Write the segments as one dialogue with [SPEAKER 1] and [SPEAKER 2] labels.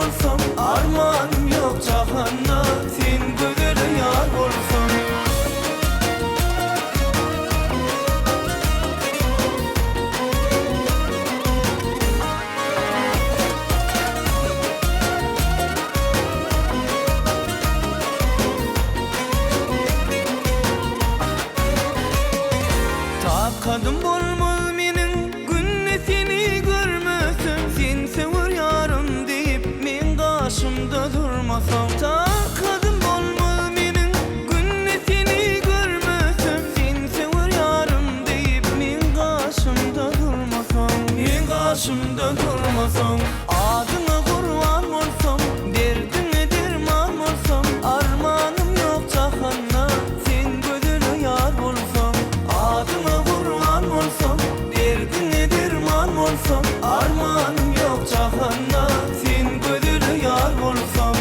[SPEAKER 1] bolsam, Armanym ýok jahanda, Sen gözele ýar bolsaň. Takadym bolmaz meniň günde seni görmesem, Sen söwer ýarym diýip meň gaşymda durmasaň. Takadym bolmaz meniň günde seni görmesem, Sen söwer ýarym diýip meň gaşymda durmasaň. Meň gaşymda durmasaň. Adyňa gurban bolsam, derdiňe derman bolsam, Armanym ýok jahanda, sen gözele ýar bolsaň. Adyňa gurban bolsam, derdiňe derman bolsam, Armanym ýok jahanda, sen gözele ýar bolsaň.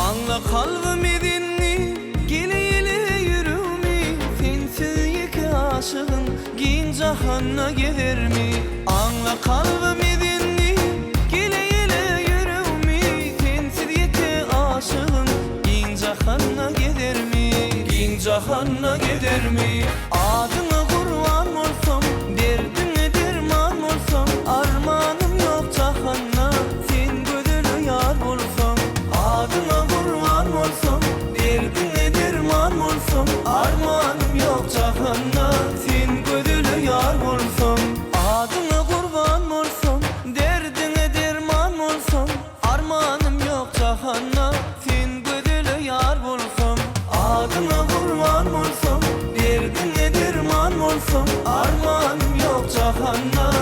[SPEAKER 1] Aňla kalbym ezenli, gele-ýele ýüregimi, Sensiz ýeke aşygyň giň jahanda gezermi? Aňla kalbym ezenli, gele-ýele ýüregimi, Sensiz ýeke aşygyň giň jahanda gezermi? Giň jahanda gezermi? Adyňa gurban bolsam, derdiňe derman bolsam, Armanym ýok jahanda, sen gözele ýar bolsaň. Adyňa gurban bolsam, derdiňe derman bolsam, Armanym ýok jahanda, sen gözele ýar bolsaň. Adyňa gurban bolsam, derdiňe derman bolsam, Armanym ýok jahanda, sen gözele ýar bolsaň. Adyňa gurban bolsam, derdiňe derman bolsam, Armanym ýok jahanda.